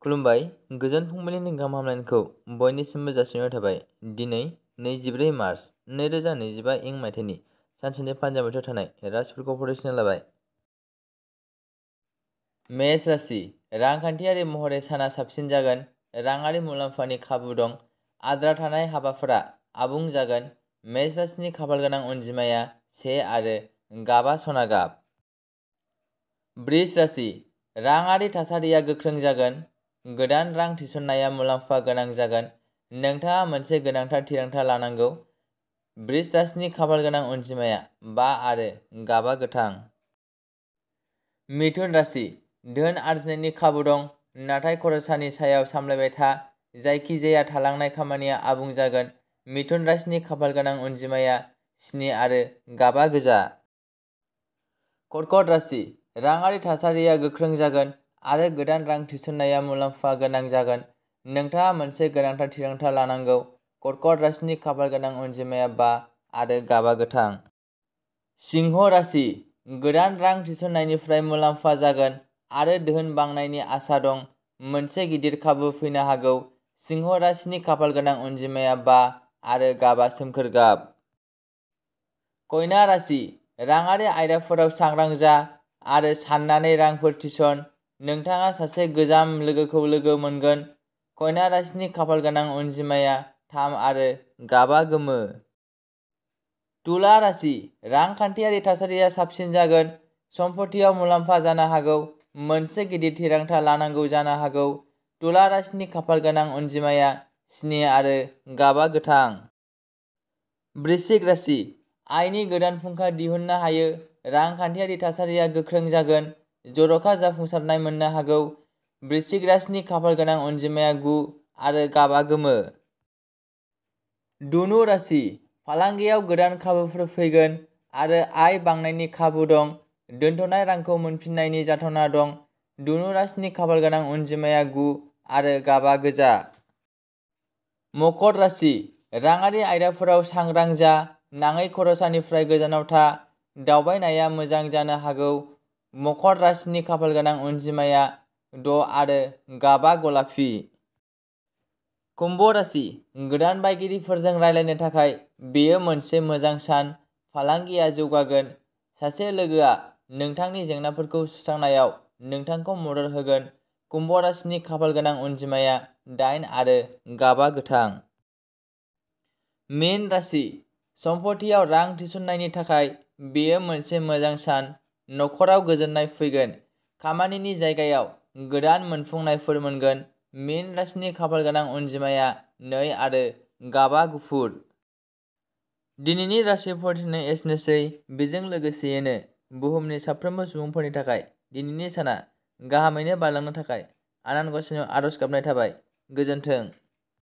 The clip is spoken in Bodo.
खुलुमबाय। गोजोन फुंबिलिनि गाहाम हामलायनायखौ बयनिसिमबो जासिहरनाय थाबाय। दिनै 24 मार्च 2025 इं मायथाइनि सानसेनि पान्जाबाव थानाय राशिफोरखौ फरायसंना लाबाय। मेष राशि। रांखान्थियारि महरै साना साबसिन जागोन। राङारि मुलाम्फानि खाबु दं। आद्रा थानाय हाबाफोरा आबुं जागोन। मेष राशिनि खाफालगोनां अनजिमाया 1 आरो गाबा सना गाब। वृष राशि। राङारि थासारिया गोख्रों जागोन। गोदान रां थिसननाया मुलाम्फा गोनां जागोन। नोंथाङा मोनसे गोनांथार थिरांथा लानांगौ। वृष राशिनि खाफालगोनां अनजिमाया 5 आरो गाबा गोथां। मिथुन राशि। धोन आरजिनायनि खाबु दं, नाथाय खरसानि सायाव सामलायबाय था। जायखिजाया थालांनाय खामानिया आबुं जागोन। मिथुन राशिनि खाफालगोनां अनजिमाया 7 आरो गाबा गोजा। कर्कट राशि। राङारि थासारिया गोख्रों जागोन आरो गोदान रां थिसननाया मुलाम्फा गोनां जागोन। नोंथाङा मोनसे गोनांथार थिरांथा लानांगौ। कर्कट राशिनि खाफालगोनां अनजिमाया 5 आरो गाबा गोथां। सिंह राशि। गोदान रां थिसननायनिफ्राय मुलाम्फा जागोन आरो धोन बांनायनि आसा दं। मोनसे गिदिर खाबु फैनो हागौ। सिंह राशिनि खाफालगोनां अनजिमाया 5 आरो गाबा सोमखोर गाब। कन्या राशि। राङारि आयदाफोराव सांग्रां जा आरो साननानै रांफोर थिसन। नोंथाङा सासे गोजाम लोगोखौ लोगो मोनगोन। कन्या राशिनि खाफालगोनां अनजिमाया 3 आरो गाबा गोमो। तुला राशि। रांखान्थियारि थासारिया साबसिन जागोन। सम्पथियाव मुलाम्फा जानो हागौ। मोनसे गिदिर थिरांथा लानांगौ जानो हागौ। तुला राशिनि खाफालगोनां अनजिमाया 7 आरो गाबा गोथां। वृश्चिक राशि। आयनि गोदान फुंखा दिहुननो हायो। रांखान्थियारि थासारिया गोख्रों जागोन। जर'खा जाफुंसारनाय मोननो हागौ। वृश्चिक राशिनि खाफालगोनां अनजिमाया 9 आरो गाबा गोमो। धनु राशि। फालांगियाव गोदान खाबुफोर फैगोन आरो आय बांनायनि खाबु दं। दोनथ'नाय रांखौ मोनफिननायनि जाथावना दं। धनु राशिनि खाफालगोनां अनजिमाया 9 आरो गाबा गोजा। मकर राशि। राङारि आयदाफोराव सांग्रां जा। नाङै खरसानिफ्राय गोजानाव था। दावबायनाया मोजां जानो हागौ। मकर राशिनि खाफालगोनां अनजिमाया 6 आरो गाबा गलापि। कुम्भ राशि। गोदान बायगिरिफोरजों रायज्लायनो थाखाय बेयो मोनसे मोजां सान। फालांगिया जौगागोन। सासे लोगोआ नोंथांनि जेंनाफोरखौ सुस्रांनायाव नोंथांखौ मदद होगोन। कुम्भ राशिनि खाफालगोनां अनजिमाया 8 आरो गाबा गोथां। मीन राशि। सम्पथियाव रां थिसननायनि थाखाय बेयो मोनसे मोजां सान। नखराव गोजोननाय फैगोन। खामानिनि जायगायाव गोदान मोनफुंनायफोर मोनगोन। मीन राशिनि खाफालगोनां अनजिमाया 2 आरो गाबा गुफुर। दिनैनि राशि फरायनाया एसेनोसै। बेजों लोगोसेयैनो बुहुमनि साफ्रोमबो सुबुंफोरनि थाखाय दिनैनि साना गाहामैनो बारलांनो थाखाय आनान गसाइनाव आरज गाबनाय थाबाय। गोजोन्थों।